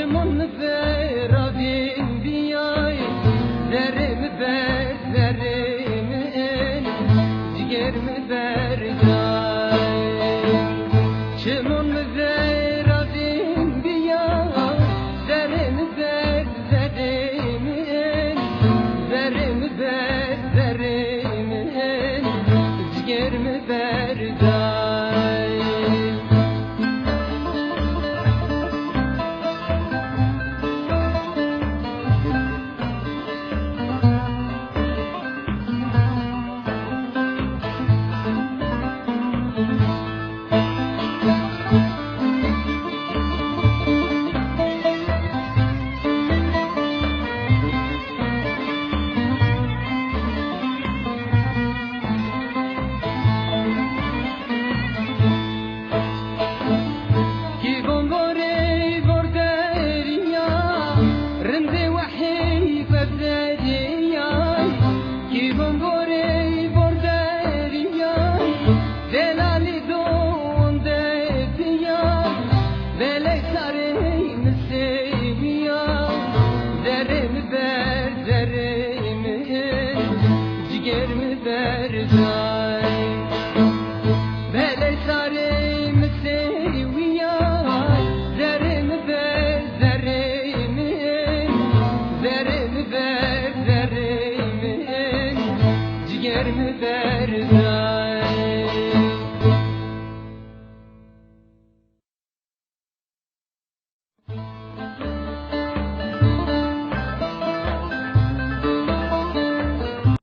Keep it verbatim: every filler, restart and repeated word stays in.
Çimon mi ver a vîn bîyay, zerrê mi ber, zerrê mi in, cigêr mi ber day. Çimon mi ver a vîn bîyay, zerrê mi ber, zerrê mi in, zerrê mi ber, zerrê mi in, cigêr mi ber day. Kî von vorey vor derîya, rindê wehey ver derîya. Kî von vorey vor derîya, delalî don de diya. Belê sarê mi sêwîya, zerrê mi ber, zerrê mi in, cigêr mi ber day. Belê sarê mi sêwîya, zerrê mi ber, zerrê mi in, zerrê mi ber, zerrê mi in, cigêr mi ber day.